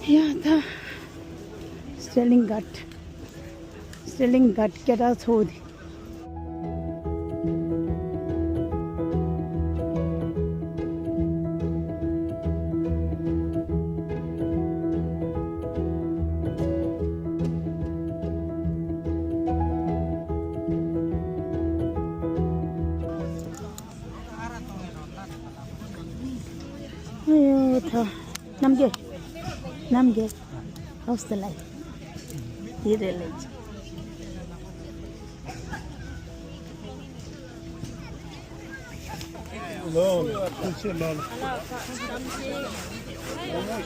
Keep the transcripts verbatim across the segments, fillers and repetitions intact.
ཡ་ད། སི་ཊེ་ལིང་གྷཊ། སི་ཊེ་ལིང་གྷཊ་སྐད་གྲགས་ཚོ་དེ། ཨ་ཡོ་ད། རྣམ་རྒྱལ། རྣམ་རྒྱལ། How's the life? དེ་རེད་ལེ།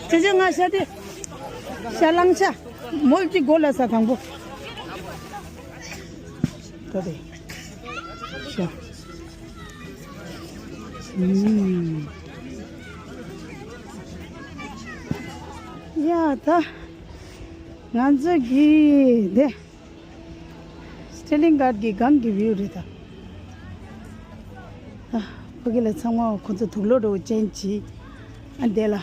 ཅེ་ཅེ་ང་ཤ་དེ། ཤ་ལང་ཤ། མོ་གཅིག་གོ་ལ་ས་དང་པོ། ད་དེ། ཤ། ཨུམ། ཡ་ད། ང་ཚོ་གི་དེ། སི་ཊེ་ལིང་གྷཊ་གི་སྒང་གི་བིའུ་རེད་ད། ཨ། ཕ་གི་ལ་ཚང་མ་ཁོ་ཚོ་དུག་ལོག་འདྲ་བོ་ཅན་གྱིས། ཨ་འདི་ལ།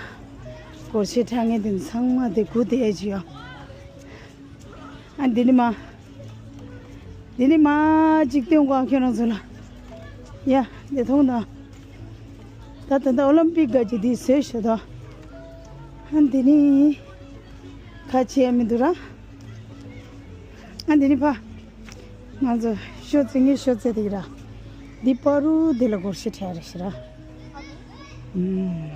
སྒོར་གཞས་འཁྲབ་མཁན་དེ་ཚང་མ་དེ་སྒུག་བསྡད་ཀྱི་ཡོད། ཨ་འདི་ནི་མ། འདི་ནི་མ་གཅིག་སྟོན་གོ་ཁྱོད་རང་ཚོ་ལ། ཡ་འདི་མཐོང་དང་། ད་ད་ལྟ་ཨོ་ལིམ་པིག་ག་ཅིག་འདི་བཟོས་ཤག་ད། ཨ་འདི་ནི། ཁ་ཕྱེ་ཡ་མི་འདུག་ར། ཨ་འདི་ནི་ཕ། ང་ཚོ་ཤོ་ཚེ་ངའི་ཤོ་ཚེ་དེ་ར། འདི་པ་རུ་འདི་ལ་སྒོར་གཞས་འཁྲབ་རེ་ཞིག་ར། ཨུམ།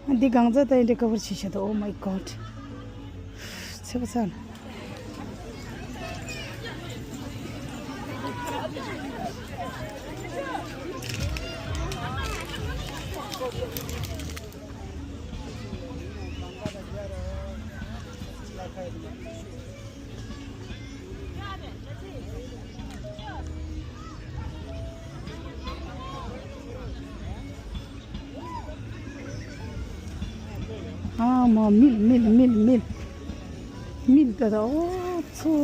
ཨ་འདི་གང་ཚ་ད་ཡིན་འདྲ་ཁ་བར་བྱེད་ཤག་ད། Oh my God. ཚེ་བ་ཚ་ན། ཨ་མ་མིལ་མིལ་མིལ་མིལ། མིལ་ད་ད་ཨོ་ཚོ།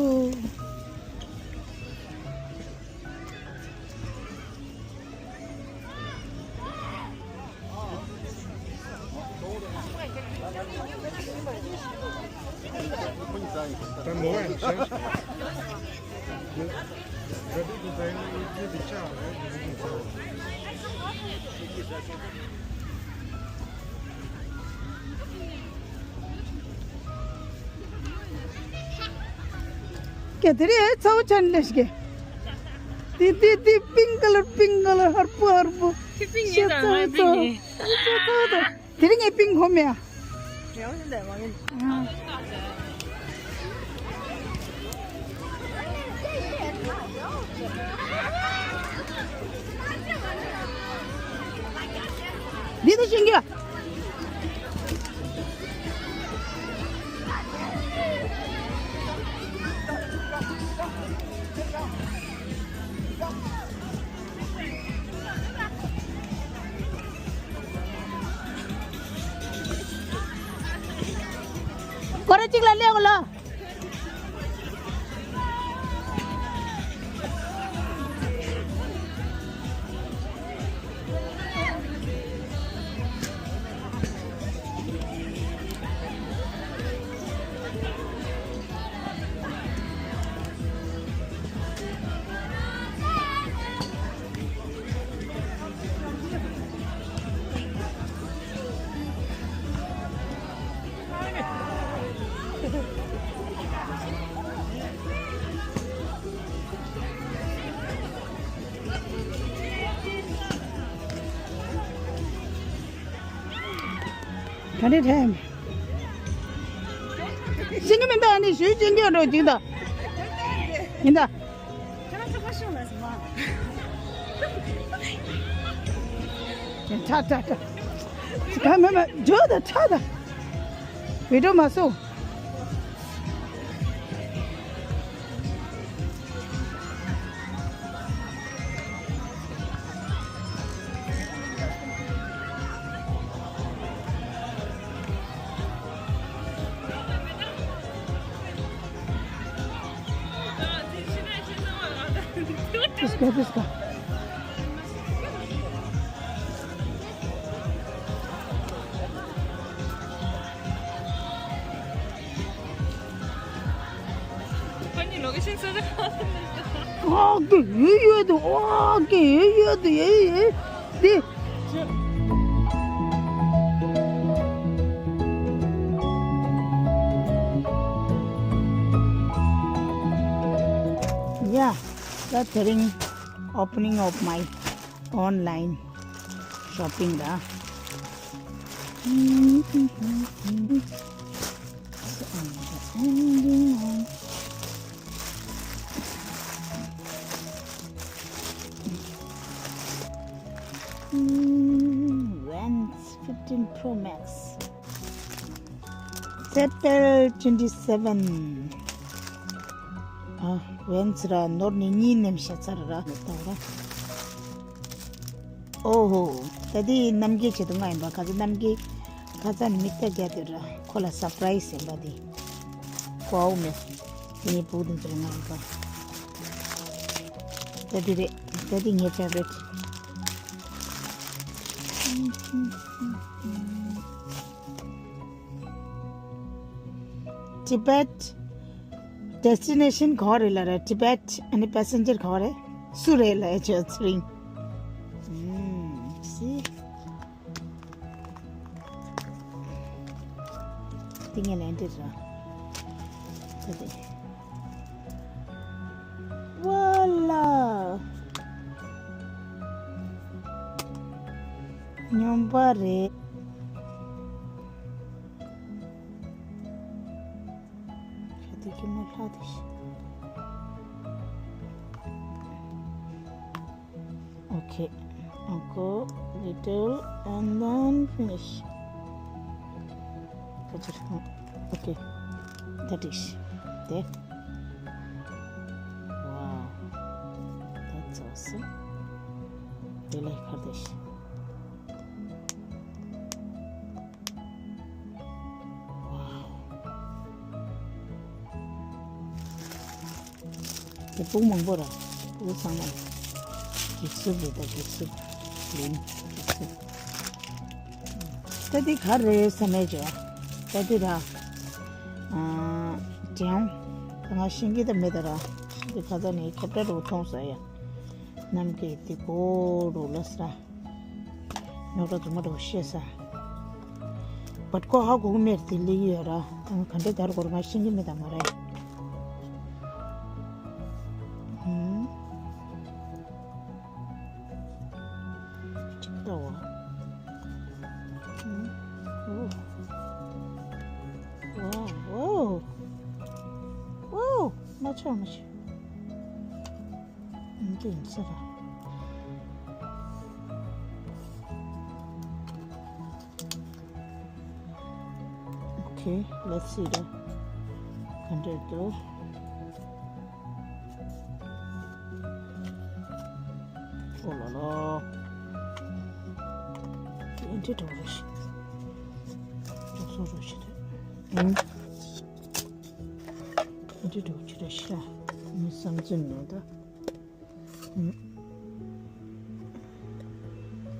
ཀྱེ་དེ་རེད་ཚ་བོ་ཆ་ནས་ལས་ཀྱེ། དེ་དེ་དེ་པིང་ཀ་ལར་པིང་ཀ་ལར་ཧར་པོ་ཧར་པོ། ཁྱེད་པིང་ཡིན་དང་ང་པིང་ཡིན། དེ་རིང་ངས་པིང་ཁོམ་མེད་ཨ། འདི་དུ་ཤིང་གི། སྐོར་ར་གཅིག་ལ་སླེབས་གོ་ལ། ག་འདྲས་འཐེན། ཤེས་ཀྱི་མི་འདུག་ཨ་ནི་ཞུས་ཅིག་འགྱོ་འགྲོ་ཅིག་འདུག་ཡིན་ད། ཁྲ་ཁྲ་ཁྲ། ག་མེད་མེད་འཇོག་ད་ཁྲ་ད། བི་ཌིའོ་མ་བཟོ། This guy, this guy. ཨོ་གི་ཡོད་ཡོད་དུ། ཨོ་གི་ཡོད་ཡོད་དུ། ཡེ་ཡེ་དི། Yeah, the thrilling opening of my online shopping, da. So I'm just ending on. Mm, Vans fifteen Pro Max. September twenty-seven. ཨ། Vans ར་ནོར་ནི་གཉིས་ནེམ་ཤ་ཚར་ར་ནི་ཏང་ར། ཨོ་ཧོ། ད་དེ་རྣམ་རྒྱལ་ཆེད་དུ་ང་ཡིན་པ། ཁ་ཚ་རྣམ་རྒྱལ། ཁ་ཚ་ནི་མིག་ལྟ་རྒྱ་དེ་ར། ཁོ་ལ་སར་པ་རའི་སི་ཡིན་པ་དེ། ཁོ་ཨའུ་མེ། དེ་ནི་བུ་དེ་ཚོ་ང་ཡིན་པ། ད་དེ་རེད། ད་དེ་ངའི་ཕེ་ཝ་རེཊ། Tibet destination ག་བ་རེད་ལབ་ར། Tibet ཨ་ནི་passenger ག་བ་རེད། སུ་རེད་ལབ་ཡ་ཆོས་ཚེ་རིང་། ཨུམ། སི། ཏིང་ངེ་ལན་འདི་ར། ད་དེ། Voila! སྨྱོན་པ་རེད། ཁ་ཐུག་གི་མོ་ལྷ་དེ་ཤི། Okay. I'll go little and then finish. Okay. That is there. Wow. That's awesome. Really, Kurdish. Wow. དེ་ཕྲུག་མང་པོ་ར། ཕྲུག་ཚང་མ་གེགས་སུ་རེད། ད་གེགས་སུ་ལིན་གེགས་སུ། ད་འདི་ག་རེ་ཟ་མེད་ཅོ། ད་འདི་ར། ཨ། ཅང་། ད་ང་ཤེས་ཀྱི་ད་མེད་ད་ར། འདི་ཁ་ཚ་ནས་ཁྱབ་བསྒྲགས་རུ་མཐོང་ས་ཡ། ནམ་གྱི་འདི་གོ་རུ་ལ་ས་ར། ཉོ་གྲོ་རྫུན་མ་འགྲོ་ཤེས་ས། བད་ཀོ་ཧ་གོ་གི་མེད་དེ་ལི་ཡོད་ར། ད་ང་ག་འདྲ་དར་གོ་ར་ང་ཤེས་ཀྱི་མེད་ད་མ་ར། ཧུམ། ཅིག་ལྟ་བ། ཧུམ། ཨོ། ཝའོ། ཝའོ། ཝའོ། མ་ཆགས་མ་ཆགས། འདི་ཡིན་ས་ར། Okay, let's see the content though. Oh la la. འདི་འདྲ་རེད་ཤག་འདི་ཚོ་རེད་ཤག་ཨང་། འདི་འདྲ་ཅིག་རེད་ཤག་མི་བསམ་ཚུལ་ནང་ད། ཨང་།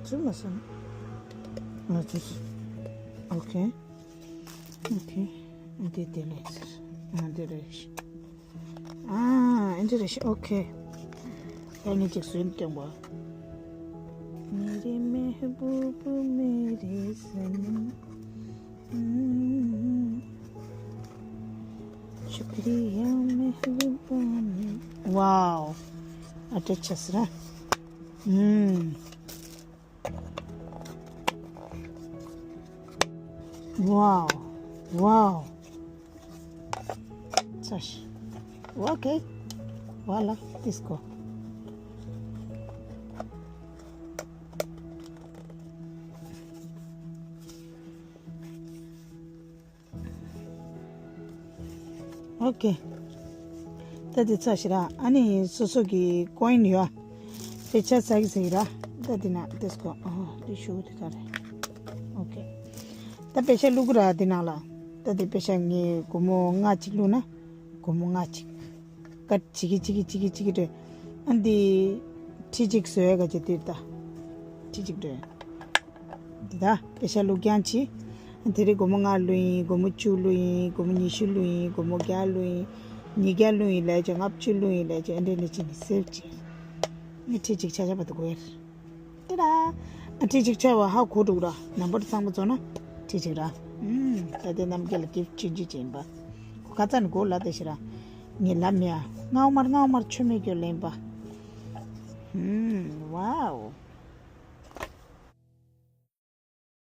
ཚུལ་མ་བསམ། ང་ཚོས། Okay. Okay. འདི་དེ་ལས་ཟེར། ཨ་འདི་རེད་ཤག་ཨ་འདི་རེད་ཤག Okay. ད་ངས་ཅིག་བཟོས་སྟོན་པ། मेरे महबूब मेरे सनम। शुक्रिया मेहरबानी। Wow. ཨ་ཏི་ཆ་ས་ར། ཨུམ། Wow. Wow. ཚ་ཤི། Okay. Voila. Let's go. Okay. ད་དེ་ཚ་ཤི་ར། ཨ་ནི་སོ་སོ་གི་ཀོ་ཡིན་ཡོད། དཔེ་ཆ་ཚ་གི་ཚ་གི་ར། ད་དེ་ན་དེ་སྐོ། ཨོ་དེ་ཤུ་དེ་ག་རེ། Okay. ད་དཔེ་ཆ་བླུག་གི་ར་དེ་ནང་ལ། ད་དེ་དཔེ་ཆ་ངས་སྒོར་མོ་ལྔ་གཅིག་བླུག་ན། སྒོར་མོ་ལྔ་གཅིག་ཀ་ཅིག་གི་ཅིག་གི་ཅིག་གི་ཅིག་གི་དེ། ཨ་འདི་ཁྲི་གཅིག་བཟོ་ཡ་ག་ཅི་དུས་ད། ཁྲི་གཅིག་འགྲོ། འདི་ད་པེ་ཤ་བླུགས་རྐྱང་ཅི། དེ་རིང་སྒོར་མོ་ལྔ་བླུགས་ཡིན། སྒོར་མོ་བཅུ་བླུགས་ཡིན། སྒོར་མོ་ཉི་ཤུ་བླུགས་ཡིན། སྒོར་མོ་བརྒྱ་བླུགས་ཡིན། ཉིས་བརྒྱ་བླུགས་ཡིན་ལས་ཀྱང་ལྔ་བཅུ་བླུགས་ཡིན་ལས་ཀྱང་ཨ་འདྲས་ནས་ཅི་ནས་སེབ་ཅིག་ངས་ཁྲི་གཅིག་ཆ་ཆ་བ་དུ་གོ་ཡར། ཏི་ར། ཨ་ཁྲི་གཅིག་ཆ་བ་ཧ་གོ་འདུག་ར། ནམ་བར་ཚང་མ་བཙོ་ན་ཁྲི་གཅིག་ར། ཨུམ། ད་ལྟའི་རྣམ་རྒྱལ་ལ་གིབ་ཆུང་ཆུང་ཅིག་ཡིན་པ། ཁོ་ཁ་ཚ་ནས་གོ་ལ་དེ་ཤི་ར། ངས་ལབ་མེད་ཨ། ངའོ་མར་ངའོ་མར་ཆོ་མེད་སྐྱོ་ལེན་པ། ཨུམ། ཝའོ།